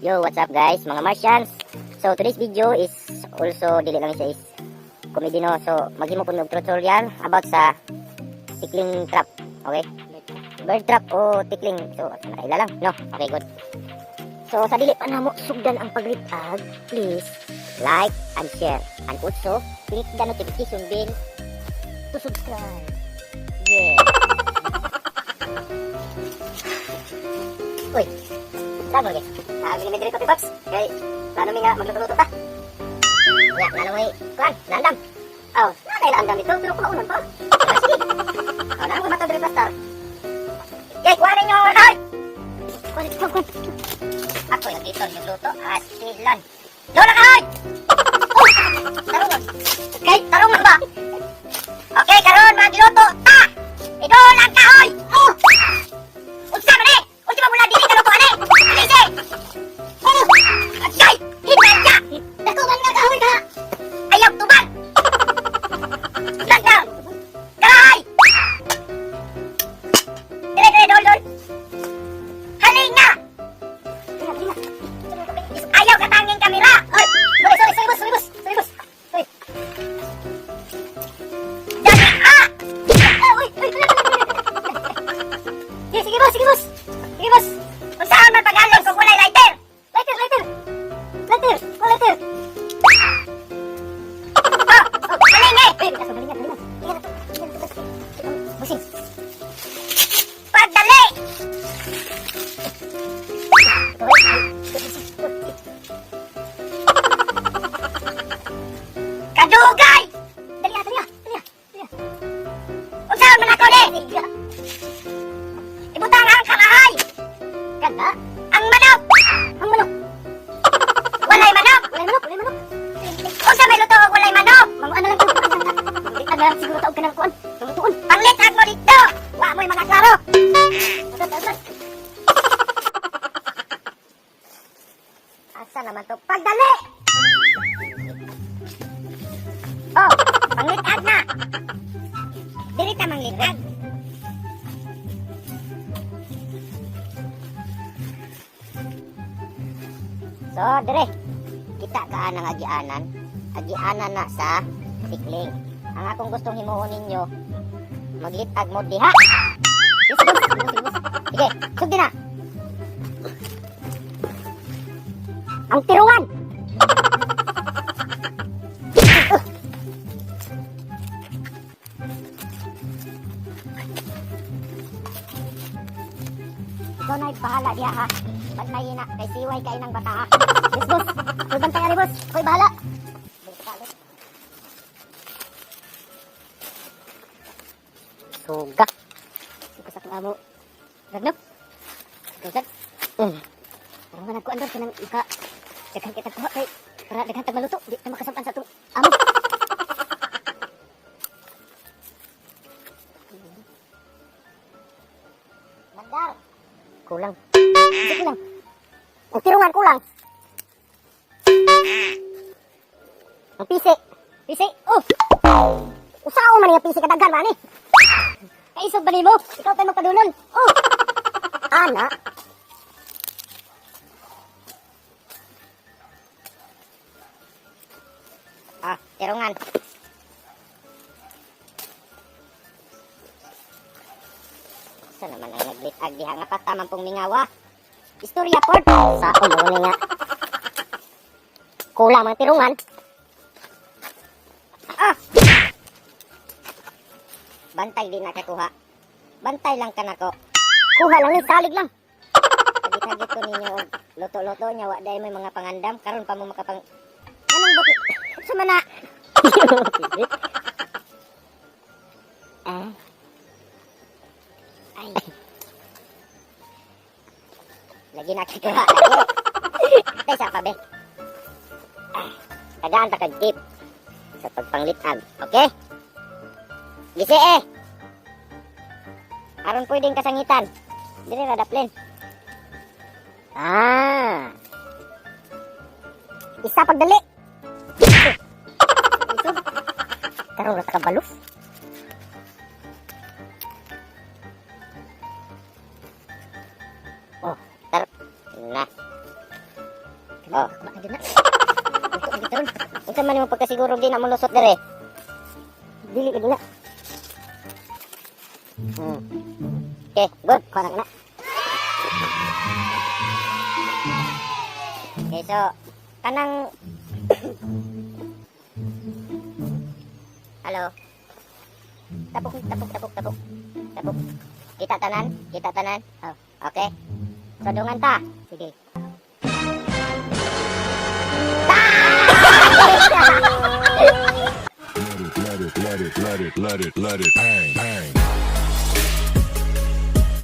Yo, what's up guys, mga Martians? So today's video is also dili lang siya is comedy, no. So maghimo po og tutorial about sa tikling trap. Okay? Bird trap o tikling. So nakaila lang, no? Okay, good. So sa dili pa namo sugdan ang pagritag, please like and share and also click the notification bell to subscribe. Yeah. Uy, Lamo lagi. Ah, bili mi diri coffee box. Kay plano mi nga magluto-luto ta. Ya, plano mi kuan, landam. Oh, na kay landam dito pero kaunan pa. Ah, sige. Oh, naa ko mata diri plaster. Kay kuan ninyo, ay! Kuan kuan kuan. Ako yung dito yung luto, astilan. Lola ka, hoy! Oh! Tarungan. Okay, tarungan ba? Okay, karon magluto ta. Idol ang kahoy. Oh! Unsa man eh? Unsa man mula dili ka luto ani? Dili! Oh! Agay! Hinadya! Dako man nga kahoy ka! Ayaw tubag! Landam! Karahay! Dire, dire, dol, dol! Halinga! Ayaw katanging kamera! Ay! Sorry, sorry, sorry, boss, sorry, boss, sorry, boss. Sorry. Dali, ah! Ah, uy, uy, uy, uy, uy. Sige, sige, boss, sige, boss. Sige, boss. Unsaon man pag-alon kung walay lighter? Lighter, lighter. Lighter, oh, lighter. Oh, oh, haling eh. Ay, aso, halingan, halingan. Halingan na to, halingan na to, boss. Busing. Pagdali! Ito, ay, ay, ito, Kadugay! Dali ah, dali ah, dali ah, dali ah. Unsaon man ako ni? Ibutang ang karahay! Ganda? Ang manok! Ang manok! Walay manok! Walay manok! Walay manok! Unsa may luto og walay manok? Manguan na lang ko. Ano lang siguro taog ka ng kuan. Lutuon. Panglitag mo dito! Wa mo'y mga klaro! Agad, agad. Asa naman to? Pagdali! Oh, panglitag na! Dili ta manglitag. So, dire. Kita ka ang agianan. Agianan na sa tikling. Ang akong gustong himuon ninyo, maglitag mo diha. Yes, boss. Sige, boss. Sige, sugdi na. Ang tirungan. Ikaw na bahala diha ha. Bantayin na kay siway kay ng bata ha. Yes, boss. Ako'y bantay ani, boss. Ako'y bahala. Suga. Ikaw sa akong amo. Ragno. Ikaw sad. Pero nga nagkuan doon kanang maka daghan kita kuha kay para daghan tag maluto di ta makasampan sa atong amo. Mandar. Kulang. Hindi kulang. Ang tirungan kulang. Ang pisi. Pisi. Oh. Usao man nga pisi kadaghan man ni. Kaisog ba nimo? Ikaw tayo magpadulol. Oh. Ana. Ah, tirungan. Sa naman ang naglitag diha nga pataman pong mingawa. Istorya port. Sa mo nga. Kulang mga tirungan. Ah. Bantay di nakakuha. Bantay lang kanako. Kuha lang ni salig lang. Hagit-hagit ko ninyo og luto-luto nya wa dai may mga pangandam karon pa mo makapang anong buti sa mana. Ah. Ay. Lagi na kikuha lagi. Tay sa pa be. Ah, tagaan ta kag tip sa pagpanglitag. Okay? Gisi eh. Aron pwedeng kasangitan. Dire ra daplin. Ah. Isa pagdali. Isog. Karon ra ta kabaluf. Oh, tar na. Ayun na. Luto na karon. Unsa man imong pagkasiguro di na mo lusot dire? Dili ka na. Okay, good. Kuha na ka na. Okay, so, kanang. Hello? Tapok, tapok, tapok, tapok. Tapok. Kita tanan? Kita tanan? Oh, okay. So, dungan ta. Sige. Let it, let it, let it, let it, let it, let it bang, bang.